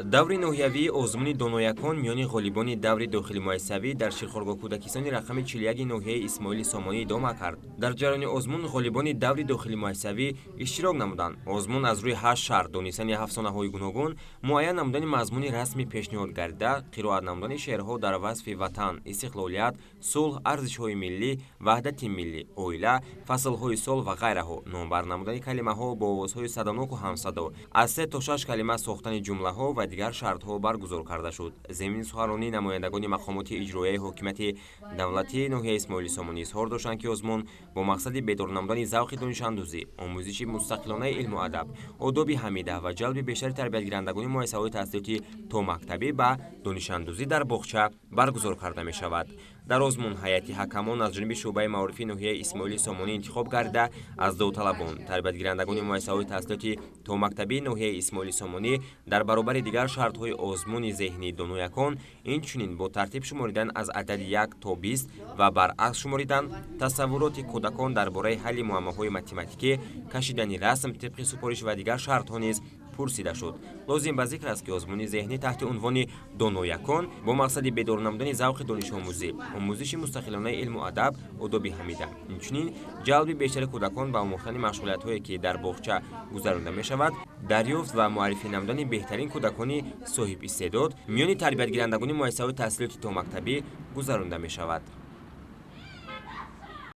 Даври ноҳиявии озмуни доноякон миёни ғолибони даври дохилимуассисавӣ дар Ширхоргоҳ кӯдакистони рақами 41 ноҳияи Исмоили Сомонӣ идома кард. Дар ҷараёни озмун ғолибони даври дохилимуассисавӣ иштирок намуданд. Озмун аз рӯи 8 шарт: донистани афсонаҳои гуногун, муайян намудани мазмуни расми пешниҳод гардида, қироат намудани шеърҳо дар васфи ватан, истиқлолият, сулҳ, арзишҳои миллӣ, ваҳдати миллӣ, оила, фаслҳои сол ва ғайраҳо, номбар намудани калимаҳо бо овозҳои садоноку ҳамсадо, аз 3 то 6 калима сохтани ҷумлаҳо ва дигар шартҳо баргузор карда шуд. Зимни суханронии намояндагони мақомоти иҷроияи ҳокимияти давлатии ноҳияи Исмоили Сомонӣ изҳор доштанд, ки озмун бо мақсади бедор намудани завқи донишандӯзӣ, омӯзиши мустақилонаи илму адаб, одоби ҳамида ва ҷалби бештари тарбиятгирандагони муассисаҳои таҳсилоти томактабӣ ба донишандӯзӣ дар боғча баргузор карда мешавад. Дар озмун ҳайати ҳакамон аз ҷониби шӯъбаи маорифи ноҳияи Исмоили Сомонӣ интихоб гардида, аз довталабон, тарбиятгирандагони муассисаҳои таҳсилоти томактабии ноҳияи Исмоили Сомонӣ дар баробари дигар шартҳои озмуни зеҳнии доноякон, инчунин бо тартиб шуморидан аз адади 1 то 20 ва баръакс шуморидан, тасаввуроти кӯдакон дар бораи ҳалли муаммоҳои математикӣ, кашидани расм тибқи супориш ва дигар шартҳо низ пурсида шуд. Лозим ба зикр аст, ки озмуни зеҳнӣ таҳти унвони доноякон бо мақсади бедор намудани завқи донишомӯзӣ, омӯзиши мустақилонаи илму адаб, одоби ҳамида, инчунин ҷалби бештари кӯдакон ба омӯхтани машғулиятҳое, ки дар боғча гузаронда мешавад, дарёфт ва муаррифӣ намудани беҳтарин кӯдакони соҳибистеъдод миёни тарбиятгирандагони муассисаҳои таҳсилоти томактабӣ гузаронда мешавад.